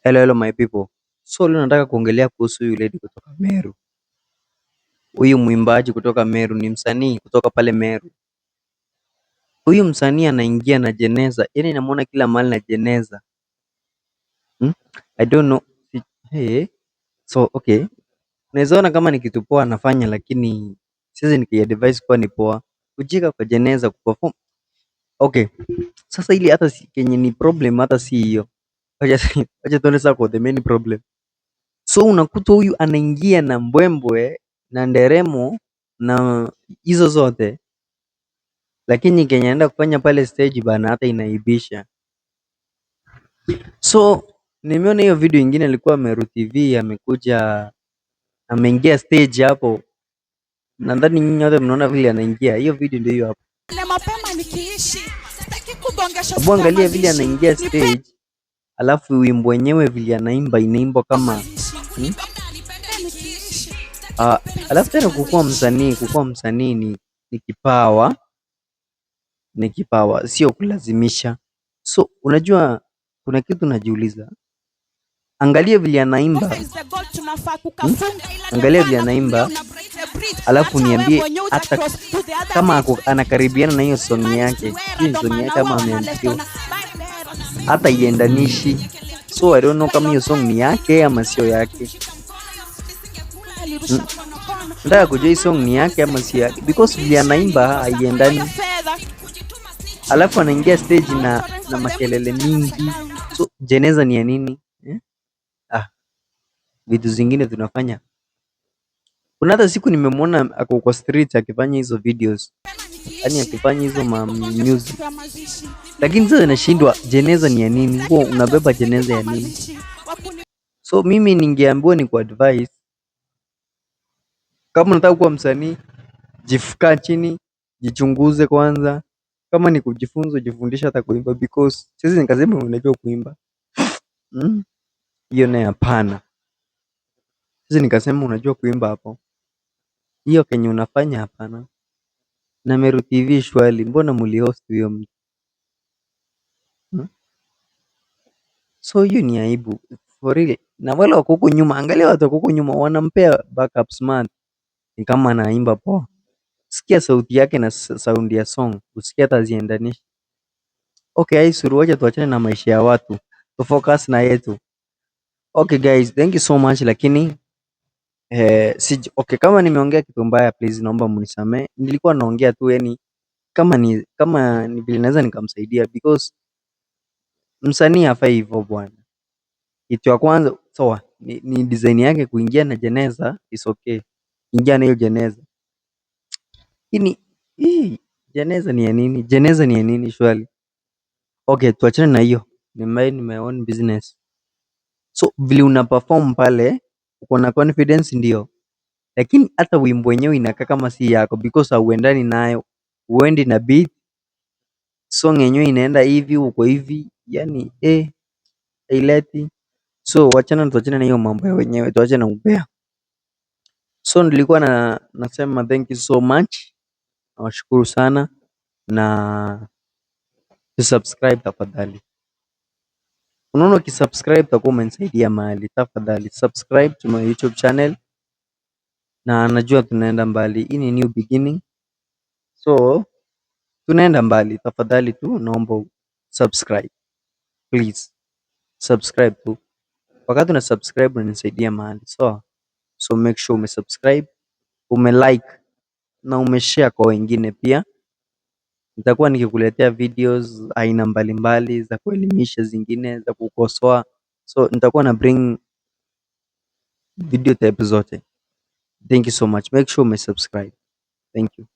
Hello, hello my people. So leo nataka kuongelea kuhusu huyu lady kutoka Meru. Huyu mwimbaji kutoka Meru ni msanii kutoka pale Meru. Huyu msanii anaingia na jeneza, yaani namuona kila mahali na jeneza. Hmm? I don't know. Hey. So okay. Naweza ona kama ni kitu poa anafanya, lakini siwezi nikiadvise kuwa ni poa. Kujika kwa jeneza kuperform. Okay. Sasa ili hata si, kenye ni problem hata si hiyo. Wacha tuende sasa kwa the main problem. So unakuta huyu anaingia na mbwembwe na nderemo na hizo zote, lakini kenye anaenda kufanya pale stage bana, hata inaibisha. So nimeona hiyo video ingine alikuwa Meru TV, amekuja ameingia stage hapo. Nadhani nyinyi wote mnaona vile anaingia. Hiyo video ndio hiyo hapo. Mapema nikiishi, sitaki kugongesha. Hebu angalia vile anaingia stage, alafu wimbo wenyewe vile anaimba inaimbwa kama Alafu tena kukuwa msanii ni kipawa, ni kipawa, sio kulazimisha. So unajua kuna kitu najiuliza, angalia vile anaimba, Angalia vile anaimba, alafu niambie hata kama anakaribiana na hiyo song yake, hiyo ni song yake ama ameandikiwa, hata iendanishi. So I don't know kama hiyo song ni yake ama sio yake. Nataka kujua hii song ni yake ama sio yake, because vile anaimba haiendani, alafu anaingia stage na makelele mingi. So jeneza ni ya nini, eh? Ah, vitu zingine tunafanya. Kuna hata siku nimemwona ako kwa street akifanya hizo videos, yaani akifanya hizo ma music, lakini sasa nashindwa jeneza ni ya nini? Huwa unabeba jeneza ya nini? So mimi ningeambiwa ni kwa advice, kama unataka kuwa msanii, jifukaa chini, jichunguze kwanza. Kama ni kujifunza, jifundishe hata kuimba, because siwezi nikasema unajua kuimba. Hiyo naye hapana. Siwezi nikasema unajua kuimba hapo. Hiyo kenye unafanya hapana. Na Meru TV shwali, mbona mulihost huyo mtu? Hmm? So hiyo ni aibu for real. Na wale wako huku nyuma, angalia watu wako huku nyuma wanampea backup smart. Ni kama anaimba poa. Sikia sauti yake na sound ya song, usikie hata haziendanishi. Okay, haisuru, wacha tuachane na maisha ya watu, tufocus na yetu. Okay guys, thank you so much, lakini okay, kama nimeongea kitu mbaya please naomba mnisamee. Nilikuwa naongea tu, yani kama ni vile naweza nikamsaidia, because msanii hafai hivyo bwana. Kitu ya kwanza sawa ni design yake kuingia na jeneza is okay. Ingia na hiyo jeneza. Lakini hii jeneza ni ya nini? Jeneza ni ya nini surely? Okay, tuachane na hiyo. Ni mind my own business. So vile una perform pale uko na confidence ndio, lakini hata wimbo wenyewe inakaa kama si yako because hauendani nayo, huendi na beat, song yenyewe inaenda hivi, uko hivi, yani haileti. So wachana, tuachane na hiyo mambo ya wenyewe, tuache na umbea. So nilikuwa na nasema thank you so much, nawashukuru sana na subscribe tafadhali. Unaona ukisubscribe utakuwa umenisaidia mahali. Tafadhali subscribe to my YouTube channel, na najua tunaenda mbali. Hii ni new beginning, so tunaenda mbali. Tafadhali tu naomba subscribe please, subscribe tu. Wakati una subscribe unanisaidia mahali, so make sure umesubscribe, umelike na umeshare kwa wengine pia. Nitakuwa nikikuletea videos aina mbalimbali za kuelimisha, zingine za kukosoa, so nitakuwa na bring video type zote. Thank you so much. Make sure umesubscribe. Thank you.